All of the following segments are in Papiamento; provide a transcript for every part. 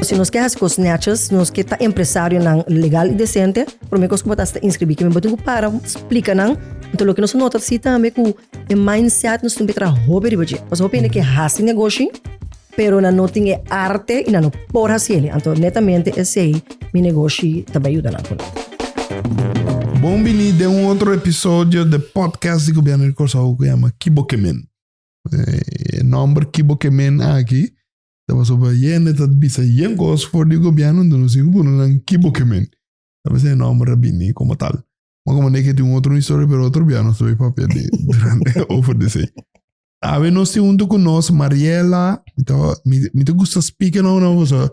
si nos ke hasi kos netjes, nos ke ta empresarionan legal i desente, promé kos ku bo ta hasi ta inskribí. Ke men bo tin ku para splika nan. Anto loke nos a nota si tambe ku e mindset nos tin ku traha hopi riba dje. Pasobra hopi hende ke hasi negoshi, pero nan no tin e arte i nan no por hasi ele. Anto netamente esei mi negoshi ta bai yuda nan ku nan. Bon bini den un otro episodio de podcast di Gobierno di Kòrsou ku yama Kibo Ke Men. E nòmber Kibo Ke Men aki ta pasobra yende ta bisa yen kos for di gobierno enton nos tin ku pone nan Kibo Ke Men. Ta p'esei e nòmber a bini komo tal. Ma komo ne ke tin un otro historia pero otro bia nos ta bai papia di durante over di esei. Awe nos tin huntu ku nos Mariela, mi ta mi ta gusta spika nou nou pasobra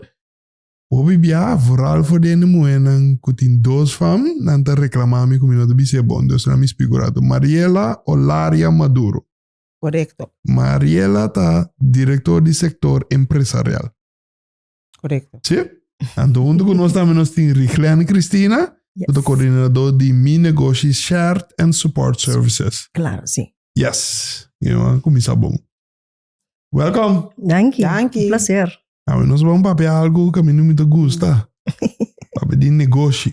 hopi bia vooral for di hende muhénan ku tin dos fam nan ta reklamá mi ku mi no ta bis'é bon dus nan mi spika un ratu. Mariela Olaria Maduro. Korekto. Mariela ta direktor di sektor empresarial. Korekto. Sí. Anto huntu ku nos tambe nos tin Riglen Cristina, ku ta koordinador di Mi Negoshi Shared and Support Services. Claro, sí. Yes. Yo a kuminsá bon. Welcome. Danki. Danki. Un placer. Awe nos ban papia algu ku a mi no mi ta gusta. Papia di negoshi.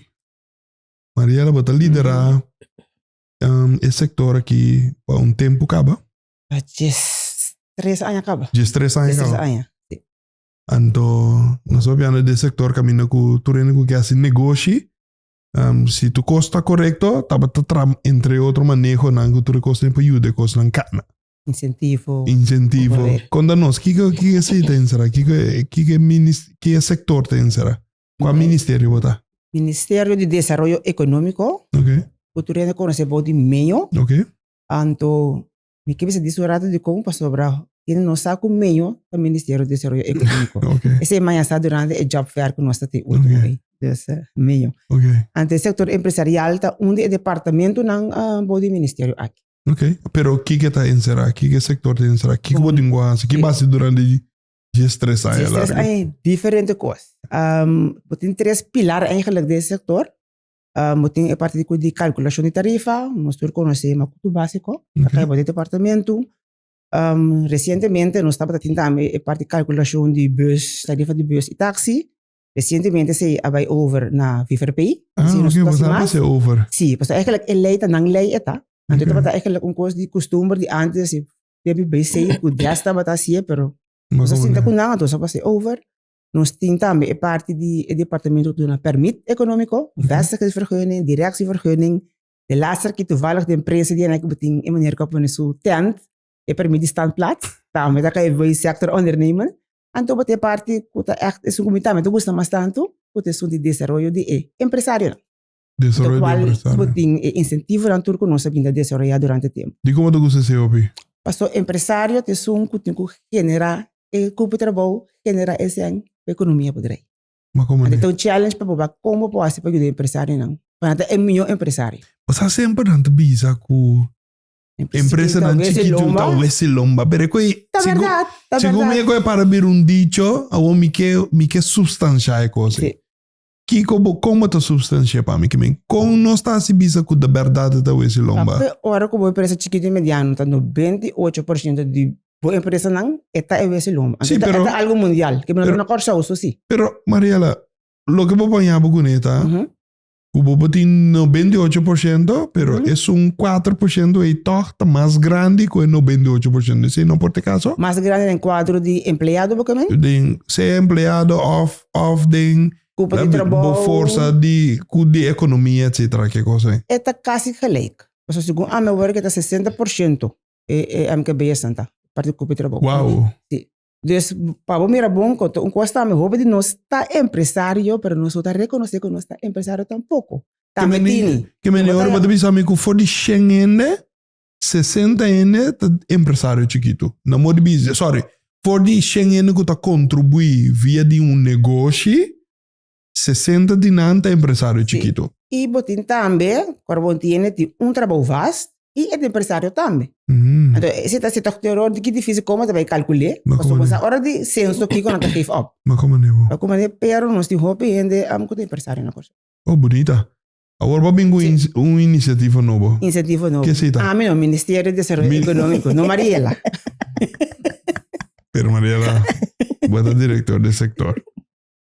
Mariela, bo ta liderá e sektor aki pa un tempu kaba? Pa 13 aña kaba. 13 aña 13 kaba. aña, sí. Anto nos papiando di e sektor kaminda ku tur hende ku ke hasi negoshi, si tur kos ta korekto tabata traha entre otro manehonan ku tur e kosnan pa yuda e kosnan kana. Insentivo. Insentivo. Korekto. Konta nos kiko kiko esei ta enserá? Kiko kiko e minis ki e sektor ta enserá? Kua ministerio bo ta? Ministerio di Desaroyo Ekonómiko. Ok. Ku tur hende konosé bou di MEO. Ok. Anto mi ke bisa di su rato dikon pasobra hende no sa ku MEO ta Ministerio di Desaroyo Ekonómiko. Ok. Esei maña sa durante e job fair ku nos ta tin último Ok. ei. Dus MEO. Ok. Anto e sektor empresarial ta un di e departamentonan bou di ministerio aki. Ok. Pero kiko ta enserá? Kiko e sektor ta enserá? Kiko bo tin ku hasi? Ki basi durante di 13 aña 13 largu? aña diferente kos. Bo tin tres pilar eigenlijk den e sektor. Bo tin e parti di kalkulashon di tarifa, nos tur konosé Makutu Básiko, ta kai bo den departamento. Resientemente nos tabata tin tambe e parti kalkulashon di bus, tarifa di bus i taksi. Resientemente esei a bai over na VVRP. Ah, Esei nos ok, no ta bo hasi sa mas. pas'é over. Sí, pasobra eigenlijk e lei ta nan lei e ta. Anto Ok. tabata eigenlijk un kos di kustumber di antes, i debi bay sei ku des tabata hasié, pero Ma nos a komo sinta ne? ku nan, anto nos a pas'é over. Nos tin tambe e parti di e departamento ku duna permit ekonómiko, vestigingsvergunning, directievergunning. De laatste keer toevallig den prensa di ku bo tin e meneer ku a pone su tent, e permit di standplaats, tambe ta kai bij sector ondernemen. Anto bo tin e parti ku ta ègt esun ku mi tambe ta gusta mas tantu, ku ta esun di desaroyo di e empresarionan. Desaroyo di Lokual empresario. bo tin e insentivonan tur ku nos a bin ta desaroyá durante tempu. Dikon bo ta gusta esei hopi? Pasobra empresario ta esun ku tin ku generá e kupo di trabou, generá e sèn pa ekonomia por drai. Ma komo Anto ne? ta un challenge pa bo wak kon bo por hasi pa yuda empresarionan pa nan ta e mihó empresario. Bo sa semper nan ta bisa ku empresanan chikitu ta wesi lomba, pero e koe Ta segun bèrdat, ta segun mi bèrdat. e koe para bira un dicho, awor mi ke mi ke supstanshá e kos ei. Sí. Kiko bo, kon bo ta substanshia pa mi? Ki men, kon nos ta hasi bisa ku de bèrdat e ta wesi lomba? Pape ora ku bo empresa chikitu i mediano ta 98% di bo empresanan e ta e wesi lomba. Sí, Anto pero e ta algu mundial, ke mi no ta na Kòrsou so si. Pero Mariela, loke bo paña bo kuné ta ku bo por tin 98%, pero esun 4% ei tòg ta mas grandi ku e 98%. Esei no por ta e kaso? Mas grandi den kuadro di empleado bo ke men? Den sea empleado òf òf den Cupo di trabou. Bo forsa di cu di economia etcetera ke cosa ei. E ta casi gelijk. Pasobra segun ami a word ke ta 60% e e MKB esnan ta, parti di cupo di trabou. Wow. Si. Dus pa bo mira bon cu ta un cos tambe hopi di nos ta empresario pero nos no ta reconoce cu nos ta empresario tampoco. Tambe tini. Ke meni ora bo ta bisa mi cu for di shen hende 60 hende ta empresario chikitu. Na modo di bisa, sorry, for di shen hende ku ta kontribuí via di un negoshi, 60 di nan ta empresario chikitu. I bo tin tambe, ku ora bo tin hende tin un trabou vast i e ta empresario tambe. Anto esei ta si tòg tin eror di ki difísil komo ta bai kalkul'é, pasobra bo sa ora di senso kiko nan ta geef op. Ma komo ne bo? Ma komo ne, pero nos tin hopi hende ku ta empresario na Kòrsou. Oh, bunita. Awor bo a bin ku un inisiativa nobo. Inisiativa nobo. Ke esei ta? Ami no, Ministerio di Desaroyo Ekonómiko, no Mariela. Pero Mariela, bo ta direktor di sektor.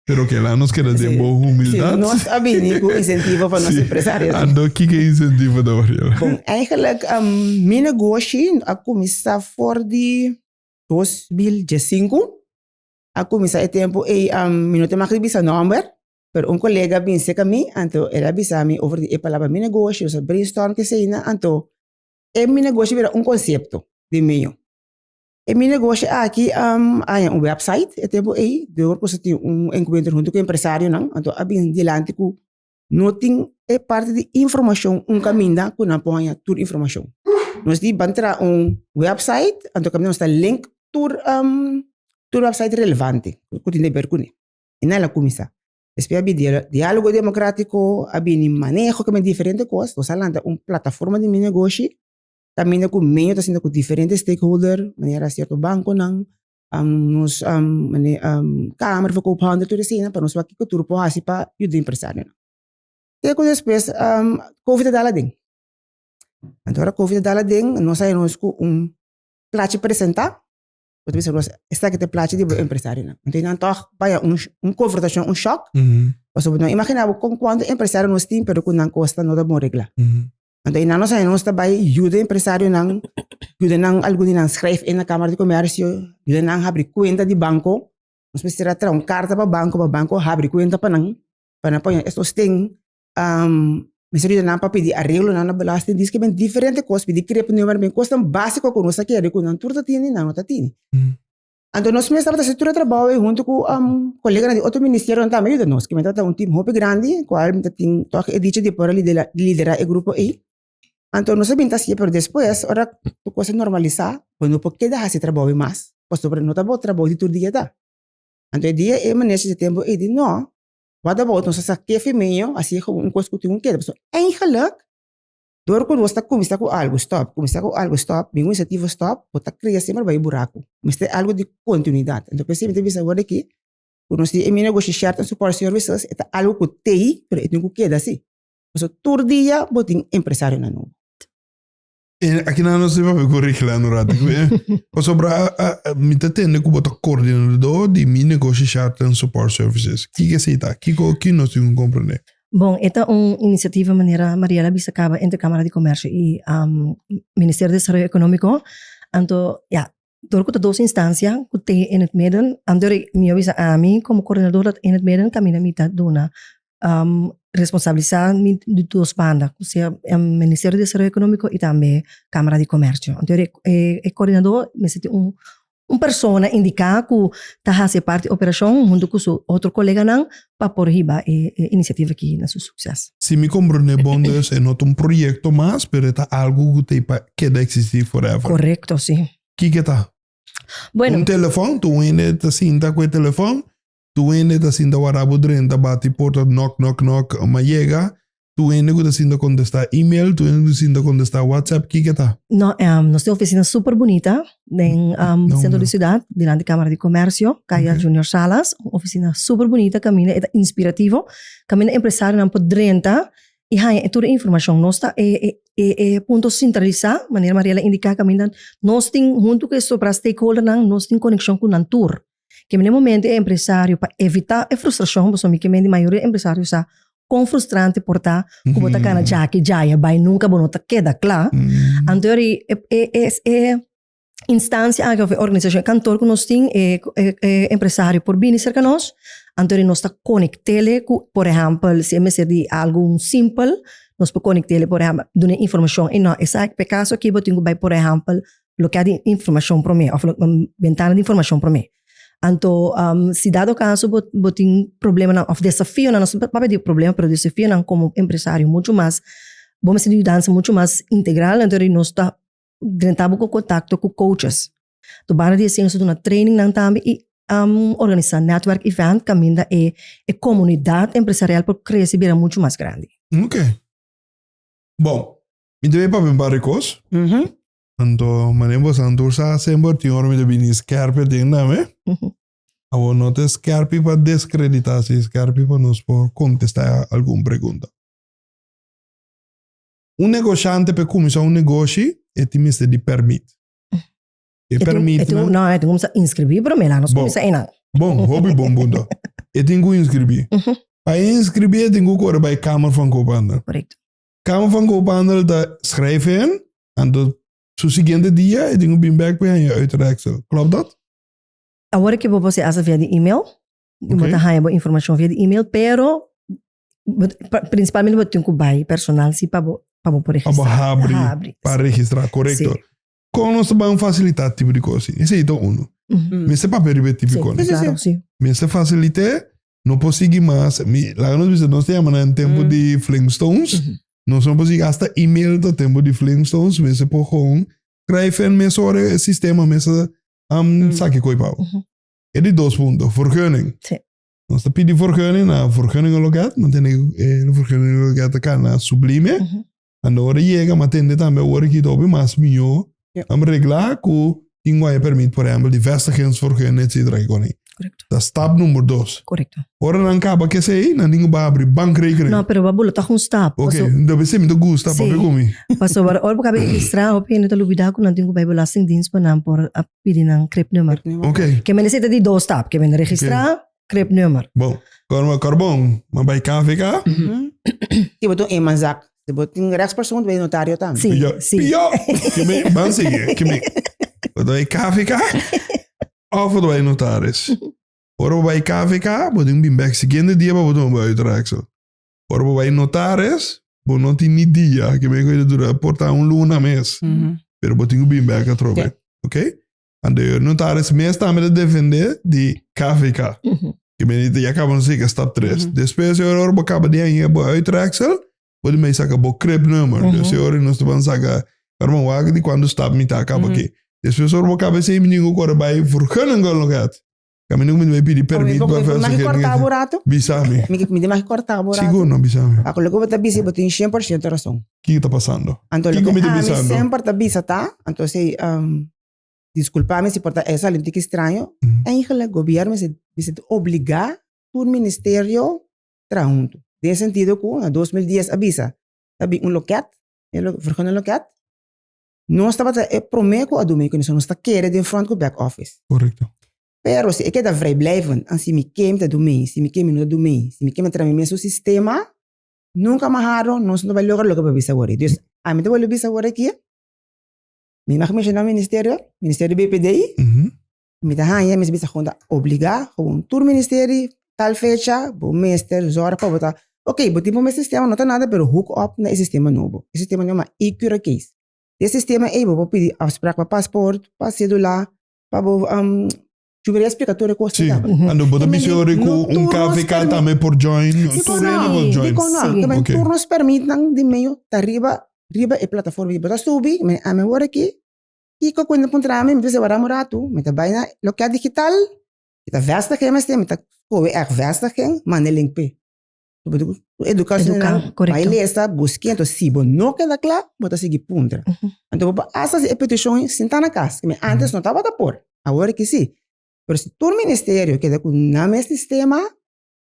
Pero ke la nos keda den bo humildad. Si, nos a bini ku insentivo pa nos empresario. Anto kiko e insentivo ta, Mariela? Bon, eigenlijk mi negoshi a kuminsá for di 2015. A kuminsá e tempu ei mi no ta mag di bisa nòmber, pero un kolega a bini serka mi, anto el a bisa mi over di e palabra mi negoshi, nos a brainstorm keseina, anto e mi negoshi bira un konsepto di mio. E mi negoshi aki a haña un website e tempu ei, dor ku tin un enkuentro huntu ku empresarionan, anto a bin dilanti ku no tin e parti di informashon un kaminda ku nan por haña tur informashon. Nos di ban traha un website, anto kaminda nos ta link tur tur website relevante ku tin deber kuné. I nan a kuminsá. Despues a bin diálogo demokratiko, a bini maneho, ku diferente kos, nos a lanta un plataforma di mi negoshi. Kaminda ku medio ta sinta ku diferente stakeholder, manera sierto bankonan, nos Kamer van Koophandel, tur eseinan pa nos wak kiko tur por hasi pa yuda empresarionan. Te ku despues covid a dal aden. Anto ora covid a dal aden nos a haña nos ku un plachi presentá, bo ta bisa nos esaki ta e plachi di bo empresarionan. Anto nan tòg baya un konfrontashon, un shòk, pasobra bo no imaginá bo kon kuantu empresario nos tin pero ku nan kos ta no ta bon reglá. Anto einan nos a nos ta bai yuda empresarionan, yuda nan algun di nan schrijf in na Kamara di Komersio, yuda nan habri kuenta di banko. Nos mester a traha un karta pa banko, pa banko habri kuenta pa nan, pa nan pone e sosten. Mester yuda nan pa pidi areglonan na belastingdienst, ke men diferente kos, pidi krepnummer, men kosnan básiko ku nos ta kere ku nan tur ta tini, nan no ta tini. Anto nos mes tabata hasi tur e trabou ei huntu ku koleganan di otro ministerionan tambe a yuda nos. Kimen tabata un tim hopi grandi kual mi ta tin tòg e dicha di por a lidera e grupo ei. Anto nos a bin ta hasié pero despues ora tur kos a normalisá bo no por keda hasi e trabou ei mas pasobra no ta bo trabou di tur dia ta. Anto e dia e minister di tempu ei di no, what about nos a sa kefi medio hasié un kos ku tin ku keda pasobra eigenlik Dor ku nos ta kuminsá ku algu stòp, kuminsá ku algu stòp, bin un inisiativa stòp, bo ta kria semper bai buraku. Mester algu di kontinuidat. Enton p'esei mi ta bisa awor aki ku nos tin e mi negoshi Sheraton Support Services, e ta algu ku t'ei, pero e tin ku keda si. Pasobra tur dia bo tin empresarionan nobo. E akinan nos tin papia ku regla un ratu. Pasobra mi ta tende ku bo ta koordinador di mi negoshi Sheraton Support Services. Kiko esei ta? Kiko ki nos tin ku komprendé? Bon, e ta un inisiativa manera Mariela a bisa kaba entre Kamara di Komersio i Ministerio di Desaroyo Ekonómiko. Anto, ya, dor ku ta dos instansia ku te in het midden, anto mi a bisa ami komo koordinador dat in het midden kaminda mi ta duna responsabilisá mi di dos banda, ku sea Ministerio di Desaroyo Ekonómiko i tambe Kamara di Komersio. Anto e koordinador mester tin un Un persona indiká ku ta hasi e parti operashon huntu ku su otro koleganan pa por hiba e inisiativa aki na su sukses. Si mi komprendé bon dus e no ta un proyekto mas pero e ta algu ku ta pa keda eksistí forever. Korekto, si. Kiko ta? Bueno. Un telefòn, tur hende ta sinta ku e telefòn, tur hende ta sinta wara bo drenta bati porta nòk nòk nòk ma yega Tur hende ku ta sinta kontestá email, tur hende ku ta sinta kontestá WhatsApp, kiko ta? No, nos tin ofisina super bunita den sentro di siudat, dilanti Kamara di Komersio, Kaya Junior Salas. Un ofisina super bunita kaminda e ta inspirativo, kaminda empresarionan por drenta i haña e tur e informashon. Nos ta e e punto sentralisá, manera Mariela a indiká, kaminda nos tin huntu ku e sobra stakeholdernan, nos tin konekshon ku nan tur. Ke mene momento e empresario pa evitá e frustrashon, pasobra mi ke mende mayoria empresario sa kon frustrante por ta ku bo ta kana djaki djaya bai nunka bo no ta keda kla. Anto e e e instansia aki òf e organisashon e kantor ku nos tin e e empresario por bini serka nos, anto nos ta konekt'é ku por ehèmpel si e mester di algu simpel nos por konekt'é por ehèmpel dun'é informashon i no esaki pa e kaso aki bo tin ku bai por ehèmpel loke di informashon promé òf bentana di informashon promé. Anto si dado kaso bo bo tin problemanan òf desafionan, nos no papia di problema pero desafionan komo empresario muchu mas bo mester di yudansa muchu mas integral anto nos ta drenta bo ku kontakto ku coaches. Anto banda di esei nos ta duna trainingnan tambe i organisá netwerk event kaminda e e komunidat empresarial por krese bira muchu mas grandi. Ok. Bon, mi debe papia un par di kos. Anto manera bosan tur sa semper tin ora mi ta bini skerpi den nan eh. Awor no ta skerpi pa deskredita si skerpi pa nos por kontesta algun pregunta. Un negoshante pa e kuminsá un negoshi e tin mester di pèrmit. E pèrmitnan. No, e tin kuminsá inskribí promé, laga nos kuminsá einan. Bon, hopi bon punto. E tin ku inskribí. Pa e inskribí e tin ku kore bai Kamer van Koophandel. Korekto. Kamer van Koophandel ta schrijf in, anto su siguiente dia e tin ku bin bek pa e haña uitreksel. Klopt dat? Awor ke bo por hasi via di email. Bo ta haña bo informashon via di email, pero principalmente bo tin ku bai personal si pa bo pa bo por registrá. Pa bo habri, habri pa registrá, korekto. Si. Kon nos ta ban fasilitá tipo di kos? Esei ta uno. Mester papia riba e tipo di kos. Si, klaro, si. Mester fasilit'é, no por sigui mas. Mi, laga nos bisa, nos ta yama nan tempu di Flintstones. Nos no por sigui hasta email ta tempu di Flintstones. Mester por gewoon schrijf en mesora e sistema mester saki koi pa bo. E di dos punto, vergunning. Si. Nos ta pidi vergunning na vergunningenloket, mantene e vergunningenloket ta kana sublime. Ando ora yega, ma tende tambe awor aki ta hopi mas mihó. Am regla ku tin ku haña permit, por ehempel, di vestigingsvergunning, etcetera, ki kos. Korekto. Ta stap number dos. Korekto. Ora nan kaba ku esei, nan tin ku bai habri bankrekening. No, pero bo lo ta un stap. Ok, debe esei mi ta gusta papia ku mi. Pasobra ora bo kaba registrá, hopi hende ta lubidá ku nan tin ku bai belastingdienst pa nan por a pidi nan cribnummer. Ok. Ke men esei ta di dos stap, ke men registrá, cribnummer. Bon, kòrbon, m'a bai KVK. Si bo tin un eenmanszaak, si bo tin rechtspersoon, bo bai notario tambe. Si, si. Pio! Ke men, ban sigui, ke men. Bo ta bai KVK òf bo ta bai notaris? Ora bo bai KVK, bo tin bin bèk siguiente dia pa bo tuma bo uitreksel. Ora bo bai notaris, bo no tin ni dia, ke men ku e ta dura por ta un luna mes. Pero bo tin ku bin bèk atrobe. Ok? Anto e notaris mes tambe ta defende di KVK. Ke men ya kaba nos seka stap 3. Despues e ora bo kaba di haña bo uitreksel, bo di mei saka bo cribnummer. Dus e ora nos ta ban saka, herman wak di kuantu stap mi ta kaba aki. Despues ora bo kaba esei mi tin ku kore bai vergunningloket. Kaminda ku mi ta bai pidi permit pa Mi mag korta bo rato? Bisa mi. Mi ta mag korta bo rato? Sigur no bisa mi. Paku loke bo ta bisa bo tin 100% rason. Kiko ta pasando? Anto Kiko loke mi ta ami bisando? semper ta bisa ta, anto esei disculpa mi si por ta e sali un tiki straño, eigenlijk gobierno mester mester ta obliga tur ministerio traha hunto. Den e sentido ku na 2010 a bisa ta bin un loket, e vergunning loket, Nos tabata e promé ku a duna e kondishon, nos ta kere den front ku back office. Korekto. Pero si e keda vrijblijvend, an si mi ke mi ta dum'é, si mi ke mi no ta dum'é, si mi ke mi ta traha mi mesun sistema, nunka maharo nos no ta bai logra loke bo bisa awor. Dus ami ta wòrdu bisa awor aki, mi mag menshoná ministerio, ministerio di BPD, mi ta haña mi bisa gewoon ta obligá gewoon tur ministerio tal fecha bo mester zorg pa bo ta ok bo tin bo mes sistema no ta nada pero hook up na e sistema nobo e sistema nobo yama e-curaCase e sistema ey bo por pidi afspraak pa paspoort pa cedula pa bo Jubilee a splika tur e kos Sí, anto bo ta bisa ora ku un KVK tambe por join, tur hende por join. Dikon no? Sí. Tur nos permitnan di medio ta riba riba e plataforma bo ta subi ami awor aki Kiko ku e puntra mi, mi ta bisa wara un ratu, mi ta bai na loket digital, mi ta vestiging mester, mi ta skohe ègt vestiging, manda e link p'e. Edukashon nan, bai lesa, busk'é, anto si bo no keda kla, bo ta sigui puntra. Anto bo por asta hasi e petishon sinta na kas, mi antes no tabata por, awor aki si. Pero si tur ministerio keda ku nan mes sistema,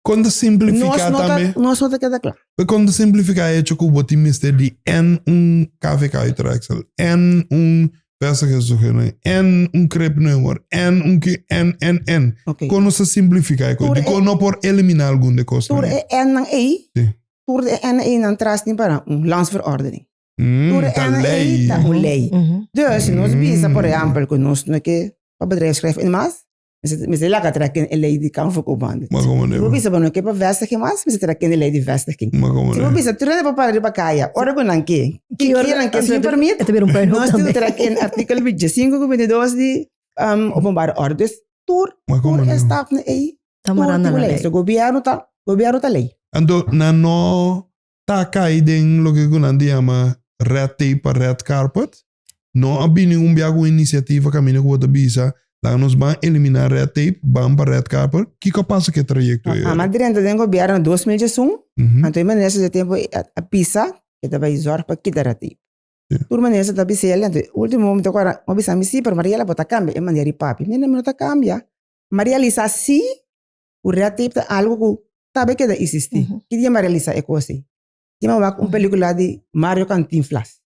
Kon ta simplifiká tambe? Nos no ta keda kla. Pero kon ta simplifiká e hecho ku bo tin mester di en un KVK uittreksel, en un vestigingsvergunning, en un cribnummer, en un ki, en, en, en. Oké. Kon nos ta simplifiká e kos? Tur e- Dikon no por eliminá algun di e kosnan Tur ei? e en-nan ei, Sí. tur e en ei nan tras tin para un landsverordening. Mm, Tur e ta en ei lei. ta un lei. Dus si nos bisa, por ehèmpel, ku nos no ke pa bedrijfsschrijf in mas, Mester laga trek e lei di Kamer van Koophandel. Maar como Si bo bisa bo no ke pa vestiging mas, mester trek e lei di vestiging. Maar como Si bo bisa tur hende por para riba kaya, ora ku nan ke, ki ora nan ke sin permit, E ta bira un puinhoop nos tin tambe. trek e artikel 25 ku 22 di openbare orde. Dus tur Maar tur como e stapnan ei, Ta tur mará na tin un la lei. lei. So gobierno ta gobierno ta lei. Anto nan no ta kai den loke ku nan ta yama red tape pa red carpet. No a bini un bia ku inisiativa kaminda ku bo ta bisa laga nos ban eliminá red tape, ban pa red carpet. Kiko a pasa ku e trayekto ei? Ama drenta den gobièrnu na 2011, anto e minister di e tempu ei a bisa e ta bai zòrg pa kita red tape. Tur minister ta bisa el, anto ultimo mi ta kòrda, mi a bisa mi si, pero Mariela bo ta kambia e manera di papia. Mi no ta kambia. Mi a realisa si ku red tape ta algu ku ta bai keda existi. Ki dia mi a realisa e kos ei? Ki mi a wak un pelikula di Mario Cantinflas.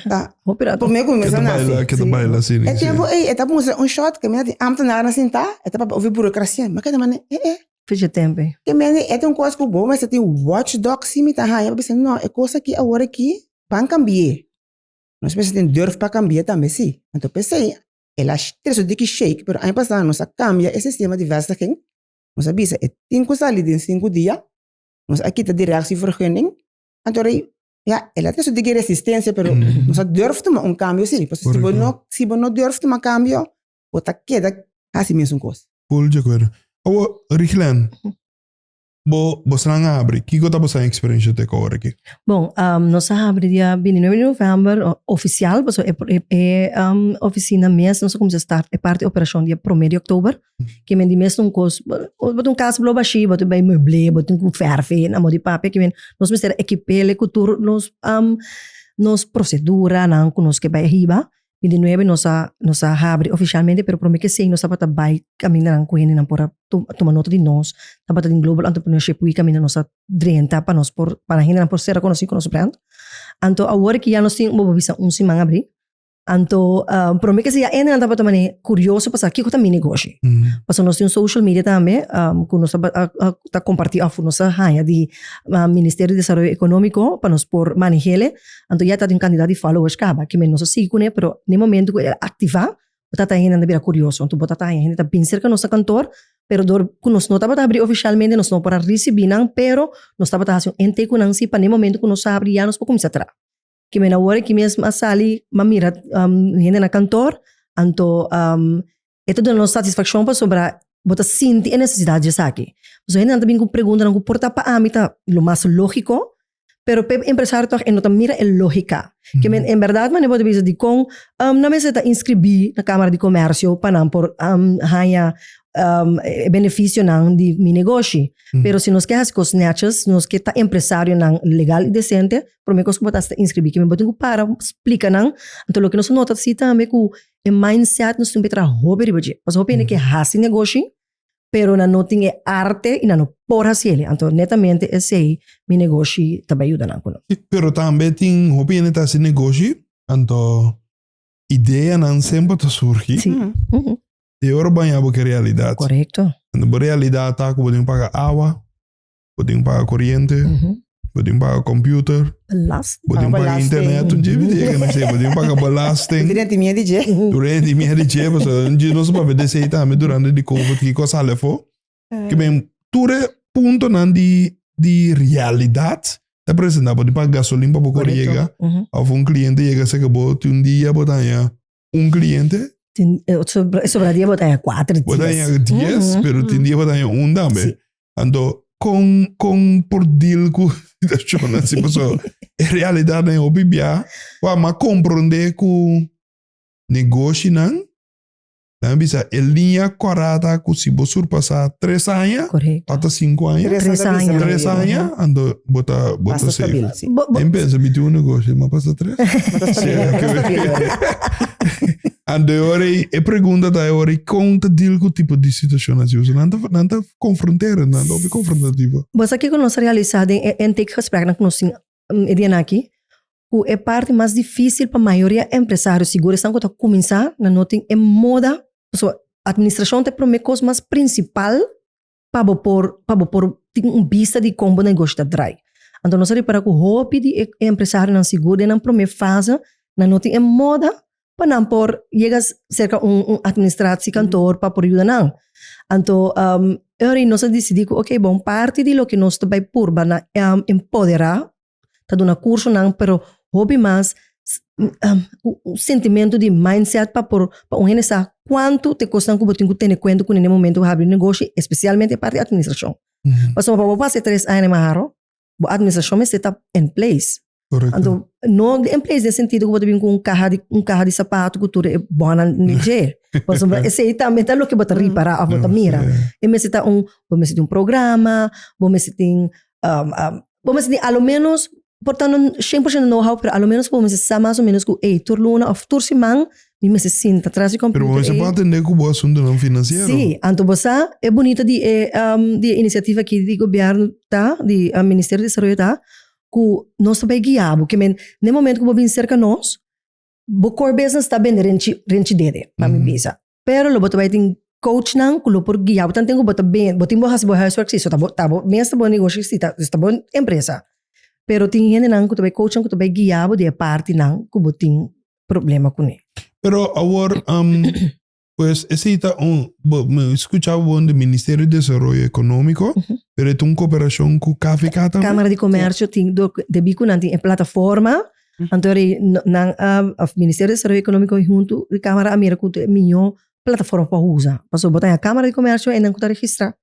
Ta prome ku mi mester nase. Ke ta baila asina. E tempu ei e ta mustra un shot kaminda tin ambtenarnan sintá, e ta papia over burokrasia. Mi a keda manera, eh eh. Fecha tempo ei. Ke mende e ta un kos ku bo mester tin watchdog si mi ta haña pa bisa no e kos aki awor aki ban kambi'é. Nos mester tin durf pa kambi'é tambe si. Anto p'esei el a trese un tiki shake pero aña pasá nos a kambia e sistema di vestiging. Nos a bisa e tin ku sali den sinku dia. Nos a kita directievergunning. Anto rei ya el a trese un tiki resistencia pero nos a durf tuma un kambio si. Pasobra si bo no si bo no durf tuma kambio bo ta keda hasi mesun kos. Full di akuerdo. Awo, Riglen, bo bosnan a habri. Kiko ta bosan eksperensha te ku awor aki? Bon, nos a habri dia 29 di novèmber ofisial, pasobra e e ofisina mes nos a kuminsá start e parti operashon dia promé di òktober. Ke men di mes un kos, bo ta un kas blo bashí, bo ta bai mueblé, bo tin ku fèrf na modo di papia, ke men nos mester a ekip'é ku tur nos nos proseduranan ku nos ke bai hiba. 29 nos a nos a habri ofishalmente pero prome ke esei nos tabata bai kamindanan ku hendenan por a tuma nota di nos tabata den Global Entrepreneurship Week kaminda nos a drenta pa nos por pa hendenan por ser rekonosí ku nos brand anto awor ki ya nos tin bo por bisa un siman abrí anto prome ke esei ya hendenan tabata manera kurioso pa sa kiko ta mi negoshi pasobra nos tin un social media tambe ku nos ta kompartí òf nos a haña di Ministerio di Desaroyo Ekonómiko pa nos por maneh'é Anto ya ta tin un kantidat di followers kaba, ke men nos a sigui kuné, pero n'e momento ku el a aktivá, bo ta ta hendenan ta bira kurioso, anto bo ta ta haña hende ta bin serka nos na kantor, pero dor ku nos no tabata habrí ofishalmente nos no por a risibí nan, pero nos tabata hasi un intake ku nan si pa n'e momento ku nos habri ya nos por kuminsá traha. Ke men awor aki mes a sali, m'a mira hende na kantor, anto e ta duna nos satisfakshon pasobra bo ta sinti e nesesidat di esaki. Pasobra hendenan ta bin ku preguntanan ku por ta pa ami ta lo mas lógiko, pero p'e empresario tòg e no ta mira e lógika. Ke men en bèrdat manera bo ta bisa dikon nan mester ta inskribí na Kámara di Komèrsio pa nan por haña e benefisionan di mi negoshi. Pero si nos ke hasi kos nètjes, nos ke ta empresarionan legal i desente, promé kos ku bo ta hasi ta inskribí. Ke men bo tin ku para splika nan. Anto loke nos a nota si tambe ku E mindset nos tin ku traha hopi riba dje. Pasobra hopi hende ke hasi negoshi, pero nan no tin e arte i nan no por hasi el. Anto netamente esei mi negoshi ta bai yuda nan ku no. Pero tambe tin hopi hende ta hasi negoshi, anto ideanan semper ta surgi. Sí. I ora bo haña bo ke realidat. Korekto. Anto bo realidat ta ku bo tin ku paga awa, Bo tin paga koriente, bo tin paga computer, Belasting. bo tin paga internet, un dje mi yega na esei, bo tin paga belasting. Tur hende miedu di dje. Tur hende miedu di dje, pasobra un dje nos a papia di esei tambe durante di covid kiko a sali afó. Ke men tur e puntonan di di realidat ta presentá. Bo tin paga gasolin pa bo kore yega, òf un kliente yega serka bo, tin un dia bo ta haña un kliente. Tin, sobra dia bo ta haña kuater, Bo ta haña dies, pero tin dia bo ta haña un tambe. Anto, kon, kon por deal ku situashon así? Pasobra e realidat den hopi bia, wak, m'a komprondé ku negoshinan, nan bisa e liña kòrá ta ku si bo surpasá tres aña, Korekto. ata sinku aña, Tres aña. tres aña, anto bo ta, bo ta Basta safe. stabil, sí. Bo, bo, Mi pensa mi tin un negoshi, m'a pasa tres. Bo ta stabil, bo ta stabil. Anto e ora ei, e pregunta ta e ora ei, kon ta deal ku tipo di situashon asi? Pasobra nan ta, nan ta konfrontera, nan ta hopi konfrontativo. Bo sa kiko nos a realisá den e intakegesprekken ku nos tin e dianan aki? Ku e parti mas difísil pa mayoria empresario, sigur esnan ku ta kuminsá, nan no tin e moda, pasobra administrashon ta e promé kos mas prinsipal pa bo por pa bo por tin un bista di kon bo negoshi ta drai. Anto nos a ripara ku hopi di e empresarionan sigur den nan promé fase nan no tin e moda pa nan por yega serka un un administratiekantoor pa por yuda nan. Anto e ora ei nos a disidí ku oke bon parti di loke nos ta bai purba na empoderá ta duna cursonan pero hopi mas un sentimento di mindset pa por pa un hende sa cuanto te cosnan cu bo tin cu tene cuenta cune na e momento bo habri un negoshi especialmente e parti di administracion. Pasobra pa bo pasa e tres aña na e maharo bo administracion mester ta in place. Anto no in place den sentido cu bo ta bin cu un caha di un caha di sapato cu tur e bonan den dje pasobra esey tambe ta loke bo ta ripara of bo ta mira. E mester ta un bo mester tin un programa bo mester tin Bo mester tin a lo menos, por ta no 100% know-how, pero a lo menos bo mester sa mas o menos ku ey, tur luna of tur siman mi mester sinta tras di Pero bo computer mester ey. por atende ku bo asuntunan finansiero. Sí, anto bo sa e bunita di e di e inisiativa aki di gobierno ta, di Ministerio di Desaroyo ta, ku nos ta bay guia bo. Ke men, na e momento ku bo bin serka nos, bo core business ta bende renchi renchi dede, pa mi bisa. Pero lo bo ta bay tin. coachnan ku lo por guia bo tanten ku bo ta ben, bo tin bo hasi bo huiswerk si, so ta bo ta bo mes ta bo negoshi si, ta ta bo empresa. Pero tin hendenan ku ta bai coachnan ku ta bai guia bo di e partinan ku bo tin problema kuné. Pero awor, um, pues esei ta un, bo, mi skucha bo bon di Ministerio di Desaroyo Ekonómiko, pero e ta un koperashon ku KVK tambe? Kámara di Komèrsio tin, dor debí ku nan tin e plataforma, anto ri nan a, òf Ministerio di Desaroyo Ekonómiko huntu ku Kámara a mira ku ta e mihó plataforma pa usa. Pasobra bo ta haña Kámara di Komèrsio einan ku ta registrá.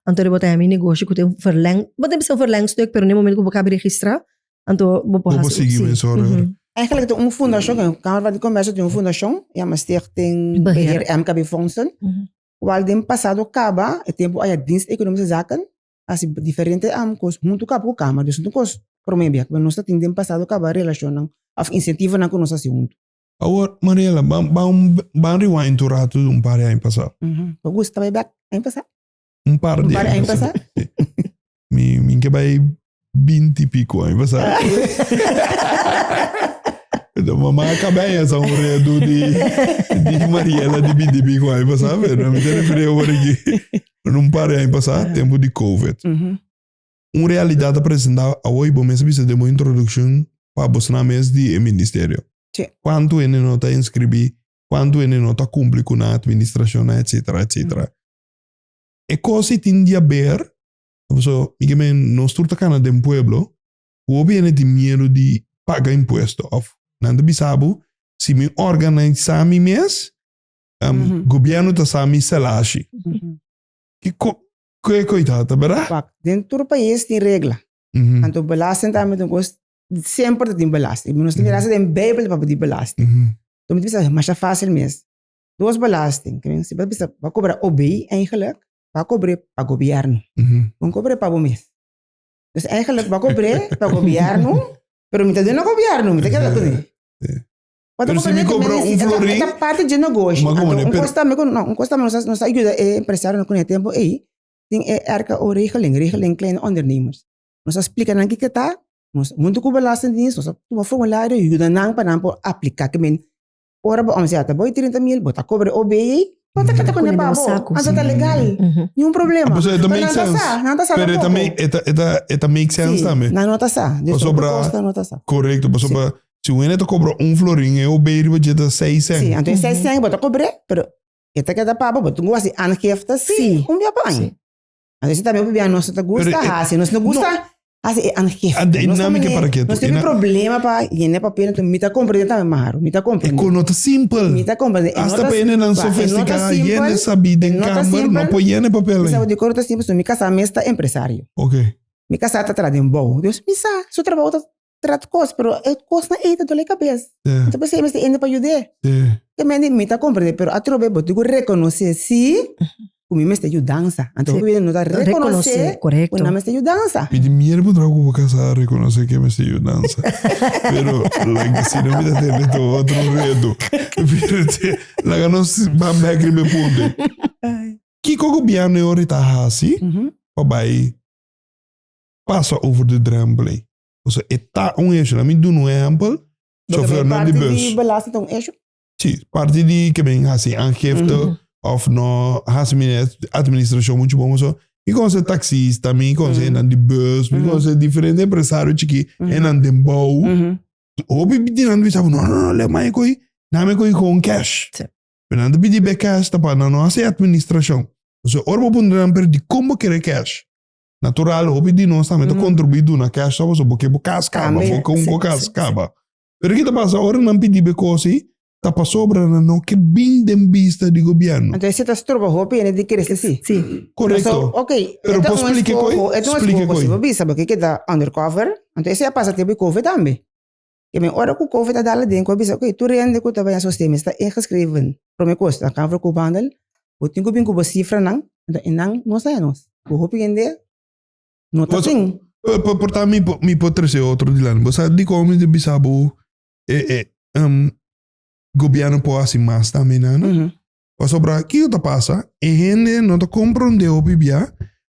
Anto ri bo ta haña mi negoshi ku ta un verleng, bo ta bisa un verlengstuk, pero na e momento ku bo kabi registrá, anto bo por Bo por hasi sigui sí. mesora. Mhm. Eigenlijk ta un fundashon, Kamer di Komèrsio tin un fundashon, yama Stichting Beheer. Beheer MKB Fondsen, Mhm. kual den pasado kaba, e tempu aya Dienst Economische Zaken hasi diferente kos huntu kaba ku Kamer, dus no ta un kos promé bia, nos ta tin den pasado kaba relashonnan òf insentivonan ku nos hasi huntu. Awor, Mariela, ban, ban, ban rewind un ratu un par di aña pasá. Bo gusta bai bek aña pasá? Un par Un di par di aña aña pasá. pasá? Sí. Mi, mi ke bai binti pico aña pasá. Então, mamá acabei essa um redo de, de Mariela de binti pico aña pasá, pero mi te referi awor aki. Un par di aña pasá, tempo di COVID. Un realidad a presentá awor y bo mes a bisa den bo introduccion pa bosnan mes di e ministerio. Sí. Cuanto hende no ta inscribí, cuanto hende no ta cumpli cu nan administracionnan, etcetera, etcetera. E cos ei tin di haber, pasobra mi ke men nos tur ta cana den pueblo, hopi hende tin miedo di paga impuesto of nan ta bisa bo si mi organisa mi mes, gobierno ta sa mi salashi. Kico Ke koe ta, ta berdad? Wak, den tur pais tin regla. Anto belasting tambe ta un kos, semper ta tin belasting. Mi nos ta mira hasta den Bijbel ta papia di belasting. Anto mi ta bisa masha fácil mes. Dos belasting, si bo ta bisa bo a kobra OB eigenlijk, bo a kobr'é pa gobièrnu, bo no kobr'é pa bo mes. Dus eigenlijk bo a kobr'é pa gobièrnu, pero mi ta duna gobièrnu, mi ta keda kuné. Pero si mi cobra un florin. Esta parte dje negoshi. Ma como Anto, un pero- cos tambe cu no, un cos tambe nos a, nos a yuda e empresarionan cu na e tempo ey tin e RKO regeling, regeling kleine ondernemers. Nos a splica nan kiko ta, nos hunto cu belastingdienst nos a tuma formulario y yuda nan pa nan por aplica. Ke men ora bo omzet ta boy 30 mil, bo ta cobra e OB ey, bo ta keda cune Cune pa den bo. saco, Anto sí. ta legal, niun problema. Ah, pues e ta Pero make nan ta sense. sa, nan ta sa Pero e ta tampoco. make, e ta, e ta, e ta make sense Sí, tambe. nan no ta sa. Dus Pasobra- hopi cos nan no ta sa. Correcto, pasobra Si un hende ta cobra un florin e obey riba dje ta seis cent. Sí, anto e seis cent bo ta cobr'é, pero e ta keda pa bo, bo tin cu haci aangifte sí, Sí. un bia pa aña. Sí. Anto ese tambe hopi bia nos no ta gusta Pero e- haci, nos no gusta haci e aangifte. Ante e Nos ta dinámica mane- para ketu, Nos tin e na- problema pa yena papel, anto mi ta comprende tambe Maru, mi ta E comprende. cu no ta simpel. Mi ta comprende. E no Hasta ta- pa hendenan wa, e no ta sofisticá, simpel. yende sabí den e no ta kamer, no simpel. por yende papel Mi ei. sa di cor ta simpel, so mi casá mes ta empresario. Ok. Mi casá ta traha den bou. Dus mi sa, su trabou ta Trat kos, pero e kosnan ei ta dole kabes. Sí. Enton p'esei mester hende pa yud'é. Sí. Te mende mi ta komprendé, pero atrobe bo tin ku rekonosé sí ku mi mester yudansa. Anto Sí. hopi bia no ta rekonosé Rekonosé, ku korekto. nan mester yudansa. Mi tin miedu pa traha ku bo kasá rekonosé ke mester yudansa. Pero like si no mi ta tene to otro reto. Pero te, laga nos ban bek riba e punto. Kiko gobièrnu e ora ta hasi pa bai pasa over de drempel ei? Osea, e ta un hecho. Laat mi duna un ehempel. Chauffeurnan di Parti bus. di belasting ta un hecho? Sí, parti di ke men hasi aangifte Mhm. of no hasi mi administracion mucho bon so. Mi conoce taxista, mi conoce Mhm. nan di bus, mi Mhm. conoce diferente empresario chiki Mhm. en nan den bouw. Mhm. Hopi di nan bisa, no, no, no, le mai koi, na me koi gewoon cash. Sí. Pero nan ta pidi be cash ta pa nan no hasi administracion. So, ora bo puntra nan, pero di kon bo kere cash? Natural, hopi di nos tambe ta contribui duna cash ta pasobra bo ke bo cas caba, Tambe, bo ke un sí, ko cas sí, caba. Pero ki ta pasa ora nan pidi bo e cos ei, ta pasobra nan no ke bin den bista di gobierno. Anto esei ta stroba hopi hende di crece si. Sí. Correcto. Paso, ok, Pero e ta por un splica koi, escoho, e ta un splica escoho, koi. si bo bisa bo ke keda undercover, anto esei a pasa tempo di covid tambe. Ke men ora ku covid a dal aden, ku a bisa ok, tur hende ku ta bai sosten mester ta ingeschreven, prome kos, na Kamer van Koophandel, bo tin ku bin ku bo sifranan, anto e nan no sa nos, ku hopi hende no ta tin. Por ta mi mi por trese otro dilanti, bo sa dikon mi ta bisa bo e e gobierno por hasi mas tambe nan? Pasobra kiko ta pasa? E hende no ta komprondé hopi bia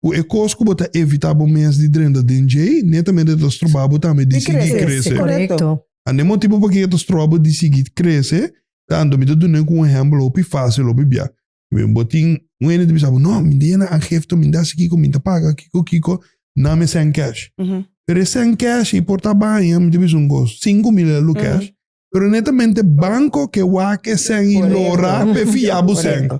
ku e kos ku bo ta evitá bo mes di drenta den djei, netamente ta stroba bo tambe di sigui krese. Korekto. Anda e motibu pakiko ta stroba bo di sigui krese, ta anto mi ta dun'é ku un ehèmpel hopi fásil hopi bia. Bo tin un hende ta bisa bo, no, mi ta yena aangifte, mi ta hasi kiko, mi ta paga kiko kiko, na mi send cash. Pero e send cash ei por ta baña, mi ta bisa un kos, 5000 elu cash, pero netamente banco ke wak e send i lora pa e fia bo send.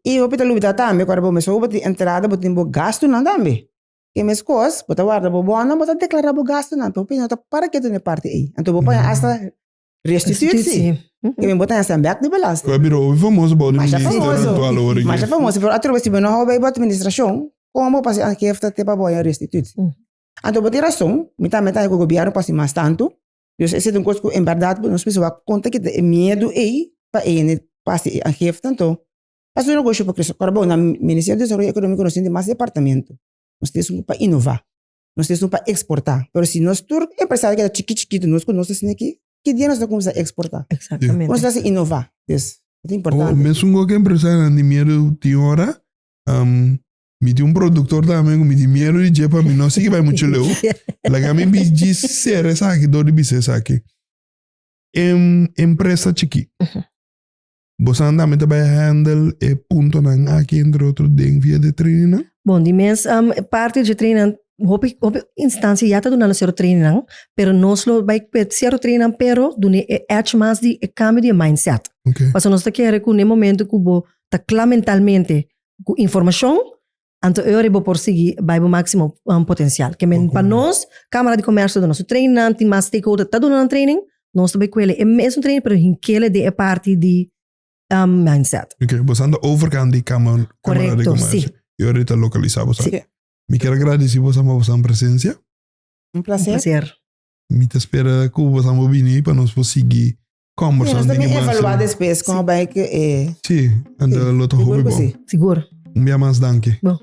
I hopi ta lubida tambe, ku ora bo mes bo tin entrada, bo tin bo gastunan tambe. E mes kos, bo ta warda bo bono, bo ta deklará bo gastunan, pero hopi no ta para ketu na e parti ei. Anto bo paña asta Restitutie. Que men botan hasta bek di belasting. Cu a bira hopi famoso bou di Masha minister famoso. actual ora aki. Masha famoso, pero atrobe si bo no hou bij bo administracion, como bo pasa aangifte te pa bo haña restitutie? Anto bo tin rason, mi tambe ta haña cu gobierno por haci mas tanto. Dus esei ta un cos cu en berdad nos mester wak con ta kita e miedo ey pa e hende pasa e aangifte. Anto pa su negocio por crece. Ora bo na Ministerio di Desaroyo Economico nos tin mas departamento. Nos tin esun pa innova. Nos tin esun pa exporta. Pero si nos tur empresario keda chiki chikitu, nos ku nos ta asina aki, ki dia nos ta kuminsá exporta? Exactamente. Nos ta hasi inova. Dus, ta importante. O mesun ku empresarionan di miedu tin ora, mi tin un produktor tambe ku mi tin miedu di dje pa mi no sigui bai muchu leu. Laga mi bi djis sera esaki dor di bisa esaki. Empresa chiki. Bosan tambe ta bai handle e puntonan aki entre otro den via de trainingnan? Bon, di mes parti dje trainingnan, hopi hopi instancia ya ta dunando cierto trainingnan, pero nos lo bai cu e cierto trainingnan pero duna e edge mas di e cambio di e mindset. Okay. Pasobra nos ta kere cu na e momento cu bo ta cla mentalmente cu informacion, anto e ora bo por sigui bai bo maximo potencial. Ke men pa nos, Camara di Comercio ta duna su trainingnan, tin mas stakeholder ta duna nan training, nos ta bai kuele e mesun training pero hinkele den e parti di mindset. Ok, boso anda overkant di Camara di Correcto, Comercio. si. Y ora ta localisa boso. Si. Mi kier agradeci boso pa boso presencia. Un Un placer. placer. Mi ta spera ku boso por bini pa nos por sigui Conversa nos también evaluar después como bai que eh. Sí, anda lo ta hopi bon. Sigur. Un bia mas danki. Bon.